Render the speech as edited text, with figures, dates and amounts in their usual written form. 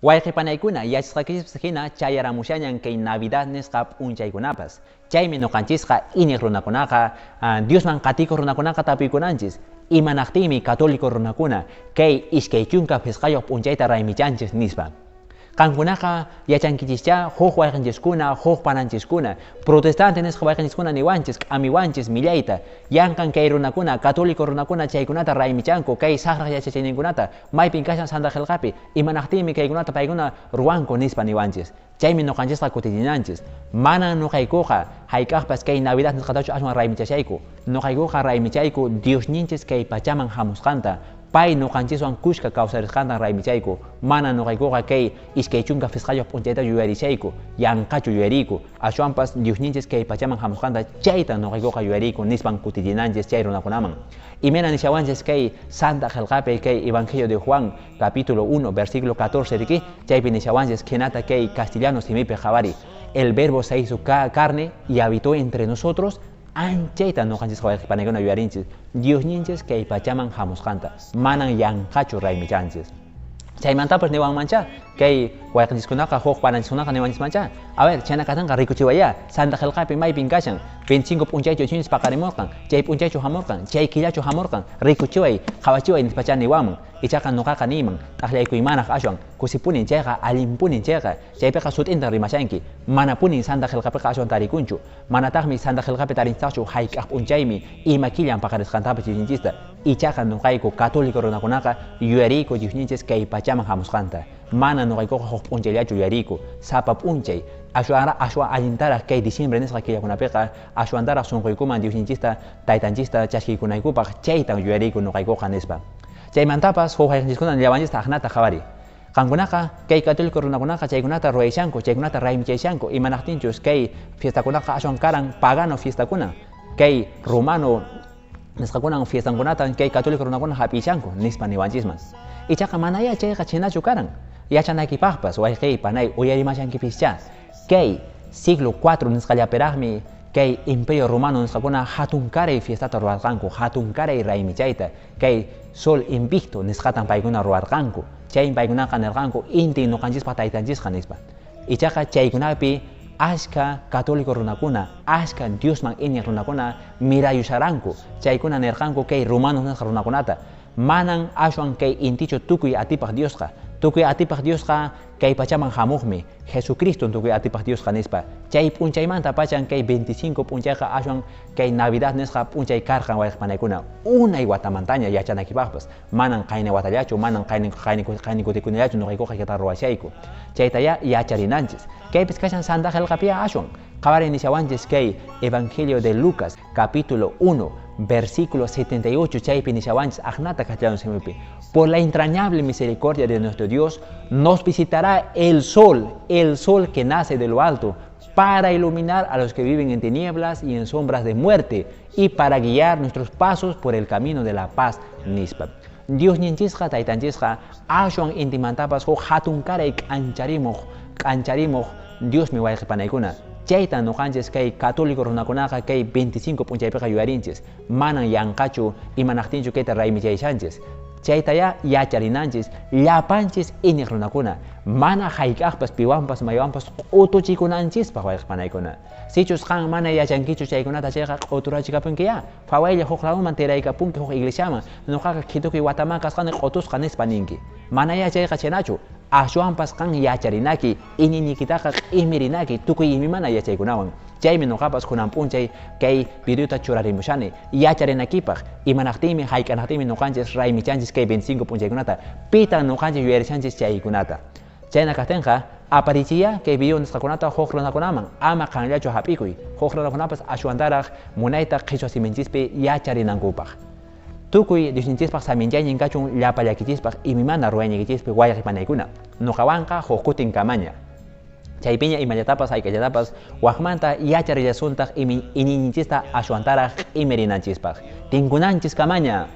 Wayqi panaykuna yachasqaykichispas hina chayaramushañan kay Navidad nisqa p'unchaykunapas. Chaymi ñuqanchisqa iñiq runakunaqa, Diosman qatikuq runakunaqa tapuykunanchis, imanaqtinmi católico runakuna kay 25 p'unchayta raymichanchis nispa. Qankunaqa yachankichischá huk wayqinchiskuna, huk pananchiskuna, protestante nisqa wayqinchiskuna niwanchis, k'amiwanchis millayta, yanqan kay runakuna, católico runakuna chaykunata raymichanku, kay saqraq yachachiyninkunata, maypin kashan Santa Qillqapi, imanaqtinmi kaykunata paykuna ruwanku nispa niwanchis. Chaymi ñuqanchisqa kutichinanchis. Manan ñuqaykuqa hayk'aqpas kay Navidad nisqatachu aswan raymichashayku. Ñuqaykuqa raymichayku Diosninchis kay pachaman hamusqanta, pay ñuqanchiswan kushka kawsarisqantan raymichayku. Mana ñuqaykuqa kay 25 p'unchaytachu yuyarishayku, yanqachu yuyariyku, aswanpas Diosninchis kay pachaman hamusqanta chaytan ñuqaykuqa yuyariyku nispan kutichinanchis chay runakunaman. Imayna nishawanchis kay Santa Qillqapi kay Evangelio de Juan capítulo 1 versículo 14 riki, chaypi nishawanchis khinata kay castellano simipi qhawari. El verbo se hizo carne y habitó entre nosotros. Anchayta ñuqanchisqa wayqi panaykuna yuyarinchis Diosninchis kay pachaman hamusqanta, manan yanqachu raymichanchis. Chaymantapas niwanmanchá kay wayqinchiskunaqa huk pananchiskunaqa niwanchismanchá, a ver, chayna kasqanqa rikuchiwayá, Santa Qillqapi maypin kashan, 25 p'unchaychu Diosninchis paqarimurqan, chay p'unchaychu hamurqan, chay killachu hamurqan, rikuchiway, qhawachiway nispachá niwanman. Ichaqa ñuqaqa niyman, t'aqllaykuymanaq aswan, kusipunin chayqa, allinpunin chayqa, chaypiqa sut'intan rimashanki, manapunin Santa Qillqapiqa aswan tarikunchu, manataqmi Santa Qillqapi tarinchistaqchu hayk'aq p'unchaymi ima killan paqarisqantapas Diosninchista. Ichaqa ñuqayku católico runakunaqa yuyariyku Diosninchis kay pachaman hamusqanta. Mana ñuqaykuqa huk p'unchayllachu yuyariyku, sapa p'unchay, ashwan allintaraq kay diciembre nisqa killakunapiqa ashwantaraq sunquykuman Diosninchista taytanchista chaskiykunaykupaq chaytan yuyariyku ñuqaykuqa nispa. Chaymantapas huk wayqinchiskuna nillawanchista aqnata qhawari. Qankunaqa kay católico runakunaqa chaykunata ruwayshanku, chaykunata raymichayshanku, imanaqtinchus kay fiestakunaqa ashwan karan pagano fiestakuna, kay romano nisqakunan fiestankunatan kay católico runakuna hap'ishanku nispa niwanchisman. Ichaqa manayá chayqa chhinachu karan. Yachanaykipaqpas wayqiy panay uyarimashankipischá, kay siglo 4 nisqallapiraqmi kay imperio romano nisqakuna hatunkaray fiestata ruwarqanku, hatunkaray raymichayta, kay sol invicto nisqatan paykuna ruwarqanku. Chaymi paykunaqa nirqanku inti ñuqanchispaq taytanchisqa nispa. Ichaqa chaykunapi ashka católico runakuna, ashka Diosman iñiq runakuna mirayusharanku. Chaykuna nirqanku kay romanos nisqa runakunata, manan ashwan kay intichu tukuy atipaq Diosqa. Tukuy atipaq Diosqa kay pachaman hamuqmi, Jesucristo tukuy atipaq Diosqa nispa. Chay p'unchaymanta pachan kay 25 p'unchayqa ashwan kay Navidad nisqa p'unchay karqan wayqi panaykuna. Unay watamantaña yachanakipaqpas, manan qayna watallachu, manan qayni kutikunallachu ñuqaykuqa kayta ruwashayku. Chaytayá yacharinanchis. Kaypis kashan Santa Qillqapiya ashwan. Qhawari nishawanchis kay Evangelio de Lucas, capítulo 1, versículo 78, chaypi nishawanchis aqnata castellano simipi. Por la entrañable misericordia de nuestro Dios, nos visitará el sol que nace de lo alto, para iluminar a los que viven en tinieblas y en sombras de muerte, y para guiar nuestros pasos por el camino de la paz nispa. Dios ninchisqa taytanchisqa ashwan intimantapas huk hatunkaray k'ancharimuq Diosmi wayqi panaykuna. Chaytan ñuqanchis kay católico runakunaqa kay 25 p'unchaypiqa yuyarinchis. Manan yanqachu imanaqtinchu kayta raymichayshanchis. Chaytayá yacharinanchis llapanchis iñiq runakuna, mana hayk'aqpas piwanpas maywanpas q'utuchikunanchispaq wayqi panaykuna. Sichus qan mana yachankichu chaykunata chayqa q'uturachikapunkiyá, phawaylla huk ladoman tiraykapunki huk iglesiaman, ñuqaqa khitukuy wataman kasqani q'utusqa nispa ninki. Manayá chayqa chaynachu, ashwanpas qan yacharinaki, iñiñikitaqa q'imirinaki tukuy imimana yachaykunawan. Chaymi ñuqapas kunan p'unchay kay videota churarimushani yacharinakipaq, imanaqtinmi hayk'anaqtinmi ñuqanchis raymichanchis kay 25 p'unchaykunata, pitan ñuqanchis yuyarishanchis chaykunata. Chayna kaqtinqa aparichiya kay video nisqakunata huk runakunaman, ama qanllachu hap'ikuy, huk runakunapas ashwantaraq munayta qhichwa siminchispi yacharinankupaq. Tukuy Diosninchispaq saminchaynin kachun llapallakichispak imimana ruwayniykichispi wayqi panaykuna. Ñuqawanqa huk kutin kamaña. Chaypiña imallatapas hayk'allatapas waqmanta yacharillasuntaq iñiyninchista ashwantaraq q'imirinanchispaq. Tinkunanchis kamaña.